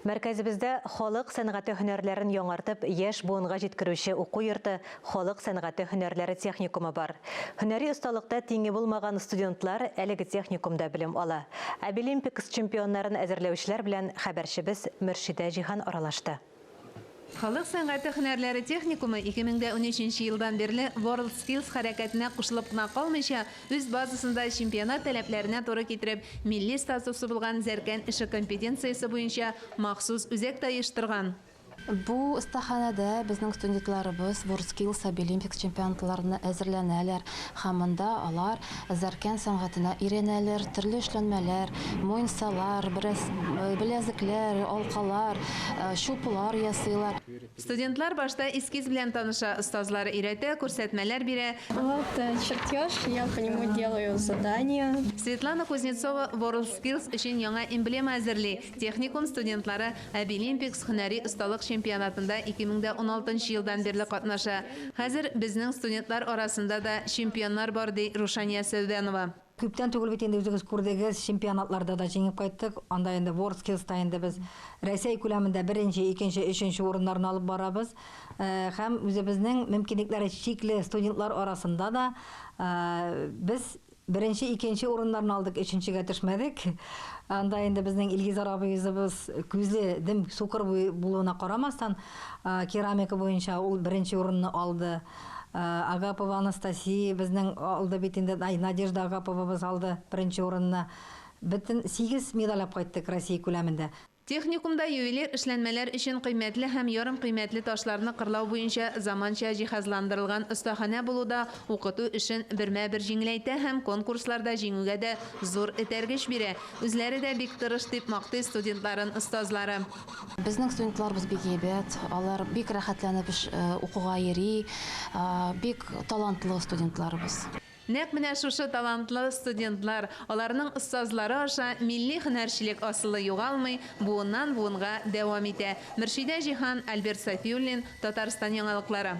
Мәркәзебездә халык сәнгате һөнәрләрен яңартып яшь буынга җиткерүче уку йорты Халык сәнгате һөнәрләре техникумы бар. Һөнәри осталыкта тиңе булмаган студентлар әлеге техникумда белем ала. Абилимпикс чемпионнарын әзерләүчеләр белән хәбәрчебез Мөршидә Җиһан аралашты. Халык сәнгате һөнәрләре техникумы 2013 нче елдан бирле WorldSkills хәрәкәтенә кушылып кына калмыйча, үз базасында чемпионат таләпләренә туры китереп, милли статусы булган зәркән эше компетенциясе буенча махсус үзәк тә оештырган. Бу остаханәдә безнең студентларыбыз WorldSkills Абилимпикс чемпионатларына әзерләнәләр һәм монда алар зәркән сәнгатенә өйрәнәләр, төрле эшләнмәләр, муенсалар, беләзекләр, алкалар, чулпылар ясыйлар. Студентлар башта эскиз белән таныша, остазлары өйрәтә, күрсәтмәләр бирә. Вот чертеж, я по нему делаю задания. Светлана Кузнецова WorldSkills өчен яңа эмблема әзерли. Техникум студентлары Абилимпикс һөнәри осталык чемпионатында 2016 нчы елдан бирле катнаша. Хәзер безнең студентлар арасында да чемпионнар бар, ди Рушания Сәүдәнова. Күптән түгел бит инде үзегез күрдегез, чемпионатларда да җиңеп кайттык. Анда инде WorldSkills та инде без Рәсәй күләмендә беренче, икенче, өченче урыннарны алып барабыз. Һәм үзебезнең мөмкинлекләре чикле студентлар арасында да без Беренче, икенче урыннарны алдык, өченчегә төшмәдек. Анда инде безнең Илгизәр абыебыз күзле, дем сукыр булуына карамастан, керамика буенча ул беренче урынны алды. Агапова Анастасия безнең алды бит инде, Надежда Агаповабыз алды беренче урынны. Бөтен сигез медаль алып кайттык Россия күләмендә. Техникумда ювелир эшләнмәләр өчен кыйммәтле һәм ярымкыйммәтле ташларны кырлау буенча заманча җиһазландырылган остаханә булу да укыту эшен бермә-бер җиңеләйтә һәм конкурсларда җиңүгә дә зур этәргеч бирә. Үзләре дә бик тырыш, дип мактый студентларын остазлары. Безнең студентларыбыз бик әйбәт, алар бик рәхәтләнеп укуга йөри, бик талантлы студентларыбыз. Нәкъ менә шушы талантлы студентлар, аларның остазлары аша милли һөнәрчелек асылы югалмый, буыннан-буынга дәвам итә. Мөршидә Җиһан, Альберт Сафиуллин, Татарстан яңалыклары.